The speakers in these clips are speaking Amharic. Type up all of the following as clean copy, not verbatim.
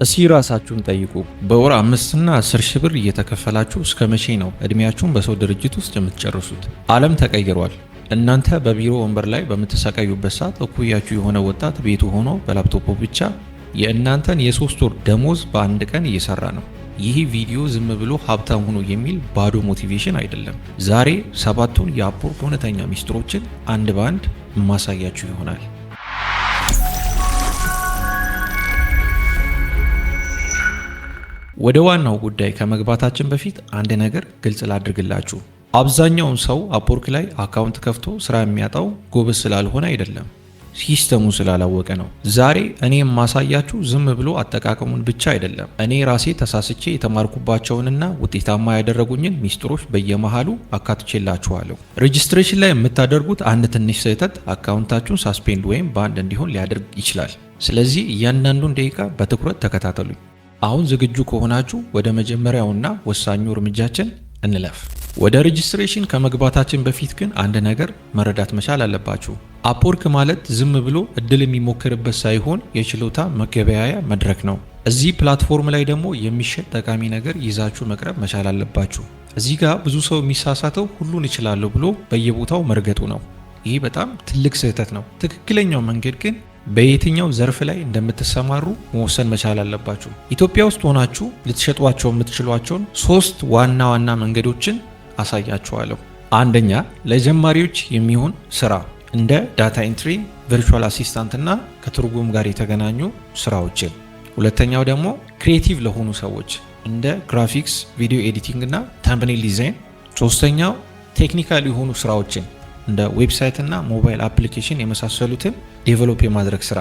እስኪ ራሳችሁን ጠይቁ። በወር 5 እና 10 ሺህ ብር እየተከፈላችሁ እስከ መቼ ነው እድሜያችሁን በሰው ድርጅት ውስጥ የምትጨርሱት? ዓለም ተቀይሯል። እናንተ በቢሮ ወንበር ላይ በምትሰቃዩበት ሰዓት እኩያችሁ የሆነ ወጣት ቤቱ ሆኖ በላፕቶፑ ብቻ የእናንተን የ3 ወር ደሞዝ በአንድ ቀን እየሰራ ነው። ይህ ቪዲዮ ዝም ብሎ ሀብታም ሁኑ የሚል ባዶ motivation አይደለም። ዛሬ ሰባቱን የ Upwork እውነተኛ ሚስጥሮችን አንድ በአንድ የማሳያችሁ ይሆናል። ወደ ዋናው ጉዳይ ከመግባታችን በፊት አንድ ነገር ግልጽ ላድርግላችሁ። አብዛኛውን ሰው Upwork ላይ account ከፍቶ ስራ የሚያጣው ጎበዝ ስላልሆነ አይደለም፣ system ኡ ስላላወቀ ነው። ዛሬ እኔ የማሳያችሁ ዝም ብሎ አጠቃቀሙን ብቻ አይደለም። እኔ ራሴ ተሳስቼ የተማርኩባቸውንና ውጤታማ ያደረጉኝን ሚስጥሮች በየመሃሉ አካትቼላችኋለሁ። Registration ላይ የምታደርጉት አንድ ትንሽ ስህተት account ኣችሁን suspend ወይም banned እንዲሆን ሊያደርግ ይችላል። ስለዚህ እያንዳንዱን ደቂቃ በትኩረት ተከታተሉኝ። አሁን ዝግጁ ከሆናችሁ ወደ መጀመሪያውና ወሳኙ እርምጃችን እንለፍ። ወደ registration ከመግባታችን በፊት ግን አንድ ነገር መረዳት መቻል አለባችሁ። Upwork ማለት ዝም ብሎ እድል የሚሞክርበት ሳይሆን የችሎታ መገበያያ መድረክ ነው። እዚህ platform ላይ ደግሞ የሚሸጥ ጠቃሚ ነገር ይዛችሁ መቅረብ መቻል አለባችሁ። እዚህ ጋር ብዙ ሰው የሚሳሳተው ሁሉን እችላለሁ ብሎ በየቦታው መርገጡ ነው። ይህ በጣም ትልቅ ስህተት ነው። ትክክለኛው መንገድ ግን በየትኛው ዘርፍ ላይ እንደምትሰማሩ መወሰን መቻል አለባችሁ። ኢትዮጵያ ውስጥ ሆናችሁ ልትሸጧቸው የምትችሏቸውን ሶስት ዋና ዋና መንገዶችን አሳያችኋለሁ። አንደኛ፣ ለጀማሪዎች የሚሆን ስራ እንደ data entry፣ virtual assistant እና ከትርጉም ጋር የተገናኙ ስራዎችን። ሁለተኛው ደግሞ creative ለሆኑ ሰዎች እንደ graphics፣ video editing እና thumbnail design። ሶስተኛው technical የሆኑ ስራዎችን እንደ website እና mobile application የመሳሰሉትን develop የማድረግ ስራ።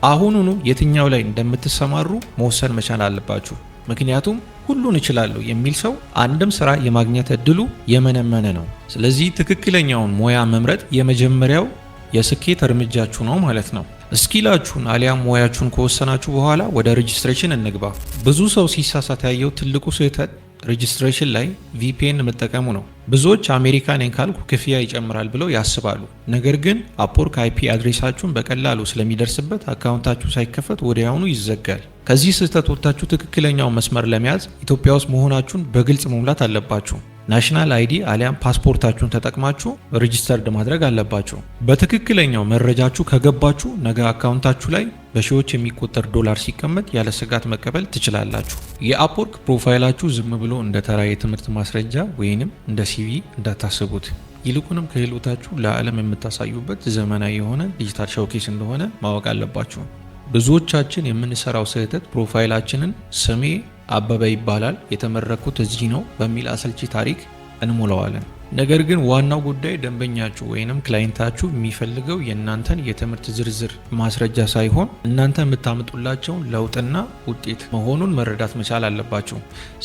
አሁኑኑ የትኛው ላይ እንደምትሰማሩ መወሰን መቻል አለባችሁ። ምክንያቱም ሁሉን እችላለሁ የሚል ሰው አንድም ስራ የማግኘት እድሉ የመነመነ ነው። ስለዚህ ትክክለኛውን ሙያ መምረጥ የመጀመሪያው የስኬት እርምጃችሁ ነው ማለት ነው። Skill ኣችሁን አሊያም ሙያችሁን ከወሰናችሁ በኋላ ወደ registration እንግባ። ብዙ ሰው ሲሳሳት ያየሁት ትልቁ ስህተት registration ላይ VPN መጠቀሙ ነው። ብዙዎች አሜሪካ ነኝ ካልኩ ክፍያ ይጨምራል ብለው ያስባሉ። ነገር ግን Upwork IP address ኣችሁን በቀላሉ ስለሚደርስበት account ኣችሁ ሳይከፈት ወዲያውኑ ይዘጋል። ከዚህ ስህተት ወጥታችሁ ትክክለኛውን መስመር ለመያዝ ኢትዮጵያ ውስጥ መሆናችሁን በግልጽ መሙላት አለባችሁ። National ID አሊያም ፓስፖርታችሁን ተጠቅማችሁ registered ማድረግ አለባችሁ። በትክክለኛው መረጃችሁ ከገባችሁ ነገ account ኣችሁ ላይ በሺዎች የሚቆጠር ዶላር ሲቀመጥ ያለ ስጋት መቀበል ትችላላችሁ። የ Upwork profile ኣችሁ ዝም ብሎ እንደ ተራ የትምህርት ማስረጃ ወይንም እንደ CV እንዳታስቡት። ይልቁንም ክህሎታችሁ ለዓለም የምታሳዩበት ዘመናዊ የሆነ digital showcase እንደሆነ ማወቅ አለባችሁ። ብዙዎቻችን የምንሰራው ስህተት profile ኣችንን ስሜ አበበ ይባላል፣ የተመረቅኩት እዚህ ነው በሚል አሰልቺ ታሪክ እንሞላዋለን። ነገር ግን ዋናው ጉዳይ ደንበኛችሁ ወይንም client ኣችሁ የሚፈልገው የእናንተን የትምህርት ዝርዝር ማስረጃ ሳይሆን እናንተ የምታመጡላቸውን ለውጥና ውጤት መሆኑን መረዳት መቻል አለባችሁ።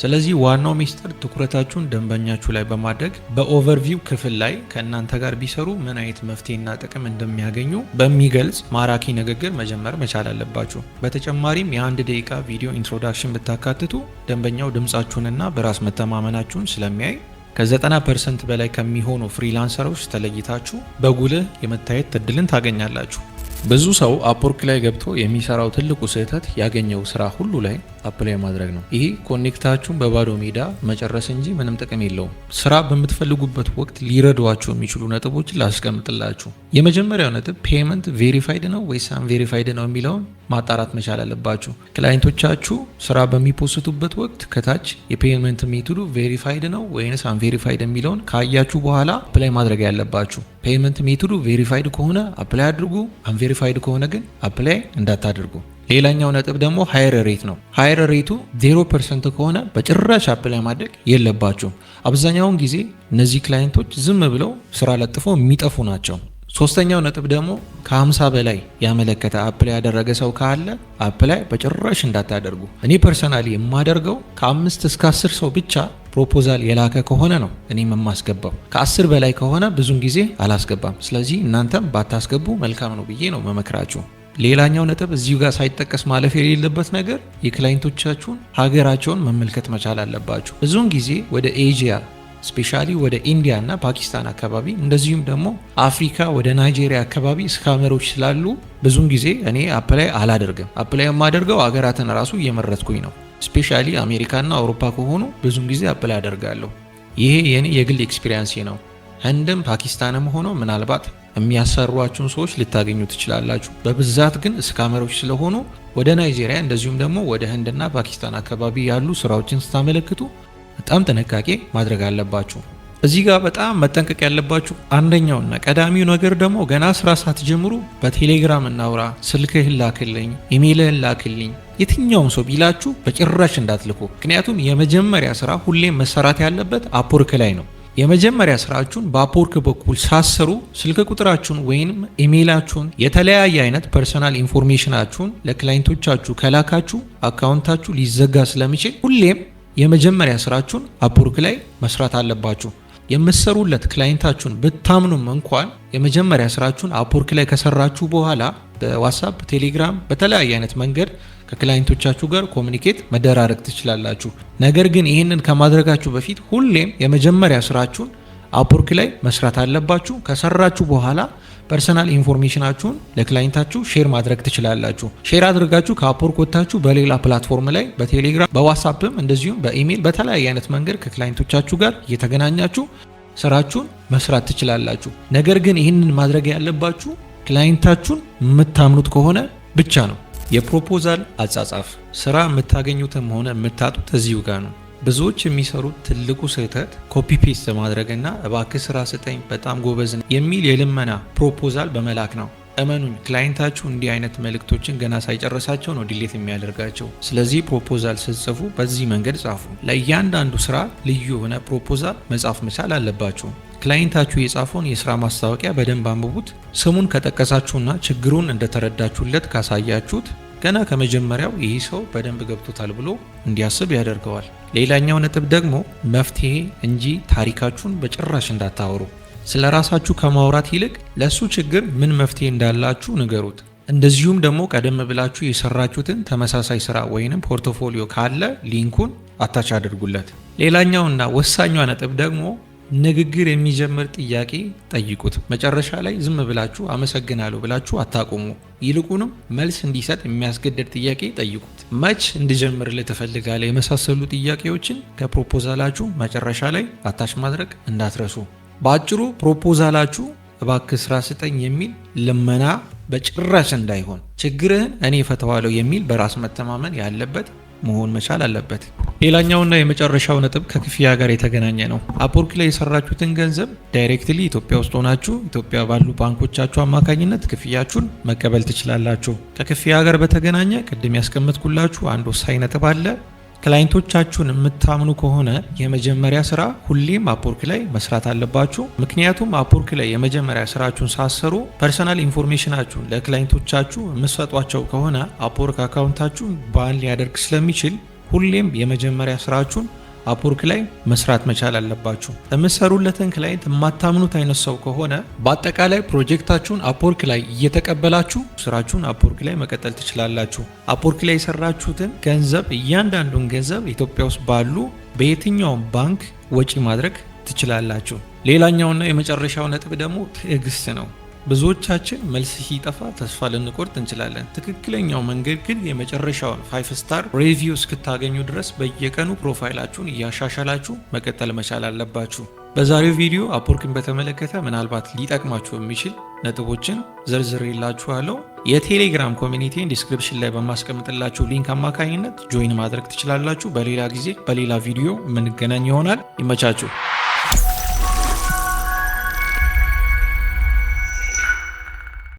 ስለዚህ ዋናው ሚስጥር ትኩረታችሁን ደንበኛችሁ ላይ በማድረግ በ overview ክፍል ላይ ከእናንተ ጋር ቢሰሩ ምን አይነት መፍትሄና ጥቅም እንደሚያገኙ በሚገልጽ ማራኪ ንግግር መጀመር መቻል አለባችሁ። በተጨማሪም የ1 ደቂቃ ቪዲዮ introduction ብታካትቱ ደንበኛው ድምጻችሁንና በራስ መተማመናችሁን ስለሚያይ ከ90% በላይ ከሚሆኑ freelancer ኦች ተለይታችሁ በጉልህ የመታየት እድልን ታገኛላችሁ። ብዙ ሰው Upwork ላይ ገብቶ የሚሰራው ትልቁ ስህተት ያገኘው ስራ ሁሉ ላይ apply ማድረግ ነው። ይሄ connect ኣችሁን በባዶ ሜዳ መጨረስ እንጂ ምንም ጥቅም የለውም። ስራ በምትፈልጉበት ወቅት ሊረዷችሁ የሚችሉ ነጥቦችን ላስቀምጥላችሁ። የመጀመሪያው ነጥብ payment verified ነው ወይስ unverified ነው የሚለውን ማጣራት መቻል አለባችሁ። Client ኦቻችሁ ስራ በሚ post ኡበት ወቅት ከታች የ payment method ኡ verified ነው ወይንስ unverified የሚለውን ካያችሁ በኋላ apply ማድረግ ያለባችሁ። Payment method ኡ verified ከሆነ apply አድርጉ፣ unverified ከሆነ ግን apply እንዳታደርጉ። ሌላኛው ነጥብ ደግሞ hire rate ነው። Hire rate ኡ 0% ከሆነ በጭራሽ apply ማድረግ የለባችሁም። አብዛኛውን ጊዜ እነዚህ client ኦች ዝም ብለው ስራ ለጥፈው የሚጠፉ ናቸው። ሶስተኛው ነጥብ ደግሞ ከ50 በላይ ያመለከተ፣ apply ያደረገ ሰው ካለ apply በጭራሽ እንዳታደርጉ። እኔ personally የማደርገው ከ5 እስከ 10 ሰው ብቻ proposal የላከ ከሆነ ነው እኔም የማስገባው። ከ10 በላይ ከሆነ ብዙን ጊዜ አላስገባም። ስለዚህ እናንተም ባታስገቡ መልካም ነው ብዬ ነው የምመክራችሁ። ሌላኛው ነጥብ እዚሁ ጋር ሳይጠቀስ ማለፍ የሌለበት ነገር የ client ኦቻችሁን ሀገራቸውን መመልከት መቻል አለባችሁ። ብዙውን ጊዜ ወደ ኤዥያ Specially ወደ ኢንዲያ እና ፓኪስታን አካባቢ፣ እንደዚሁም ደግሞ አፍሪካ ወደ ናይጄሪያ አካባቢ scammer ኦች ስላሉ ብዙን ጊዜ እኔ apply አላደርግም። Apply የማደርገው ሀገራትን ራሱ እየመረጥኩኝ ነው። Specially አሜሪካና አውሮፓ ከሆኑ ብዙን ጊዜ apply አደርጋለሁ። ይሄ የኔ የግል experience ኤ ነው። ህንድም ፓኪስታንም ሆኖ ምናልባት የሚያሰሯችሁን ሰዎች ልታገኙ ትችላላችሁ። በብዛት ግን scammer ኦች ስለሆኑ ወደ ናይጄሪያ እንደዚሁም ደግሞ ወደ ህንድና ፓኪስታን አካባቢ ያሉ ስራዎችን ስታመለክቱ በጣም ጥንቃቄ ማድረግ አለባችሁ። እዚህ ጋር በጣም መጠንቀቅ ያለባችሁ አንደኛውና ቀዳሚው ነገር ደግሞ ገና ስራ ሳትጀምሩ በቴሌግራም እናውራ፣ ስልክህን ላክልኝ፣ ኢሜይልህን ላክልኝ የትኛውም ሰው ቢላችሁ በጭራሽ እንዳትልኩ። ምክንያቱም የመጀመሪያ ስራ ሁሌም መሰራት ያለበት Upwork ላይ ነው። የመጀመሪያ ስራችሁን በ Upwork በኩል ሳትሰሩ ስልክ ቁጥራችሁን ወይም ኢሜይላችሁን፣ የተለያየ አይነት personal information ኣችሁን ለ client ኦቻችሁ ከላካችሁ account ኣችሁ ሊዘጋ ስለሚችል ሁሌም የመጀመሪያ ስራችሁን Upwork ላይ መስራት አለባችሁ። የምትሰሩለት client ኣችሁን ብታምኑም እንኳን የመጀመሪያ ስራችሁን Upwork ላይ ከሰራችሁ በኋላ በ WhatsApp፣ ቴሌግራም፣ በተለያየ አይነት መንገድ ከ client ኦቻችሁ ጋር communicate መደራረግ ትችላላችሁ። ነገር ግን ይህንን ከማድረጋችሁ በፊት ሁሌም የመጀመሪያ ስራችሁን Upwork ላይ መስራት አለባችሁ። ከሰራችሁ በኋላ personal information ኣችሁን ለ client ኣችሁ share ማድረግ ትችላላችሁ። Share አድርጋችሁ ከ Upwork ወጥታችሁ በሌላ platform ላይ በቴሌግራም፣ በ WhatsApp ም እንደዚሁም በኢሜይል በተለያየ አይነት መንገድ ከ client ኦቻችሁ ጋር እየተገናኛችሁ ስራችሁን መስራት ትችላላችሁ። ነገር ግን ይህንን ማድረግ ያለባችሁ client ኣችሁን የምታምኑት ከሆነ ብቻ ነው። የ proposal አጻጻፍ፣ ስራ የምታገኙትም ሆነ የምታጡት እዚሁ ጋር ነው። ብዙዎች የሚሰሩት ትልቁ ስህተት copy paste ማድረግና እባክህ ስራ ስጠኝ፣ በጣም ጎበዝ ነኝ የሚል የልመና proposal በመላክ ነው። እመኑኝ፣ client ኣችሁ እንዲህ አይነት መልእክቶችን ገና ሳይጨርሳቸው ነው delete የሚያደርጋቸው። ስለዚህ proposal ስትጽፉ በዚህ መንገድ ጻፉ። ለእያንዳንዱ ስራ ልዩ የሆነ proposal መጻፍ መቻል አለባችሁ። Client ኣችሁ የጻፈውን የስራ ማስታወቂያ በደንብ አንብቡት። ስሙን ከጠቀሳችሁና ችግሩን እንደተረዳችሁለት ካሳያችሁት ገና ከመጀመሪያው ይህ ሰው በደንብ ገብቶታል ብሎ እንዲያስብ ያደርገዋል። ሌላኛው ነጥብ ደግሞ መፍትሄ እንጂ ታሪካችሁን በጭራሽ እንዳታወሩ። ስለ ራሳችሁ ከማውራት ይልቅ ለእሱ ችግር ምን መፍትሄ እንዳላችሁ ንገሩት። እንደዚሁም ደግሞ ቀደም ብላችሁ የሰራችሁትን ተመሳሳይ ስራ ወይንም portfolio ካለ link ኡን attach አድርጉለት። ሌላኛውና ወሳኟ ነጥብ ደግሞ ንግግር የሚጀምር ጥያቄ ጠይቁት። መጨረሻ ላይ ዝም ብላችሁ አመሰግናለሁ ብላችሁ አታቁሙ። ይልቁንም መልስ እንዲሰጥ የሚያስገድድ ጥያቄ ጠይቁት። መች እንድጀምርልህ ትፈልጋለህ? የመሳሰሉ ጥያቄዎችን ከ proposal ኣችሁ መጨረሻ ላይ attach ማድረግ እንዳትረሱ። በአጭሩ proposal ኣችሁ እባክህ ስራ ስጠኝ የሚል ልመና በጭራሽ እንዳይሆን፣ ችግርህን እኔ እፈታዋለሁ የሚል በራስ መተማመን ያለበት መሆን መቻል አለበት። ሌላኛውና የመጨረሻው ነጥብ ከክፍያ ጋር የተገናኘ ነው። Upwork ላይ የሰራችሁትን ገንዘብ directly ኢትዮጵያ ውስጥ ሆናችሁ ኢትዮጵያ ባሉ ባንኮቻችሁ አማካኝነት ክፍያችሁን መቀበል ትችላላችሁ። ከክፍያ ጋር በተገናኘ ቅድም ያስቀመጥኩላችሁ አንድ ወሳኝ ነጥብ አለ። Client ኦቻችሁን የምታምኑ ከሆነ የመጀመሪያ ስራ ሁሌም Upwork ላይ መስራት አለባችሁ። ምክንያቱም Upwork ላይ የመጀመሪያ ስራችሁን ሳትሰሩ personal information ኣችሁን ለ client ኦቻችሁ የምትሰጧቸው ከሆነ Upwork account ኣችሁን ban ሊያደርግ ስለሚችል ሁሌም የመጀመሪያ ስራችሁን Upwork ላይ መስራት መቻል አለባችሁ። የምትሰሩለትን client የማታምኑት አይነት ሰው ከሆነ በአጠቃላይ ፕሮጀክታችሁን Upwork ላይ እየተቀበላችሁ ስራችሁን Upwork ላይ መቀጠል ትችላላችሁ። Upwork ላይ የሰራችሁትን ገንዘብ፣ እያንዳንዱን ገንዘብ ኢትዮጵያ ውስጥ ባሉ በየትኛውም ባንክ ወጪ ማድረግ ትችላላችሁ። ሌላኛውና የመጨረሻው ነጥብ ደግሞ ትዕግስት ነው። ብዙዎቻችን መልስ ሲጠፋ ተስፋ ልንቆርጥ እንችላለን። ትክክለኛው መንገድ ግን የመጨረሻውን 5 star review እስክታገኙ ድረስ በየቀኑ profile ኣችሁን እያሻሻላችሁ መቀጠል መቻል አለባችሁ። በዛሬው ቪዲዮ Upwork ን በተመለከተ ምናልባት ሊጠቅማችሁ የሚችል ነጥቦችን ዘርዝሬላችኋለሁ። የቴሌግራም community ን description ላይ በማስቀምጥላችሁ link አማካኝነት join ማድረግ ትችላላችሁ። በሌላ ጊዜ በሌላ ቪዲዮ የምንገናኝ ይሆናል። ይመቻችሁ።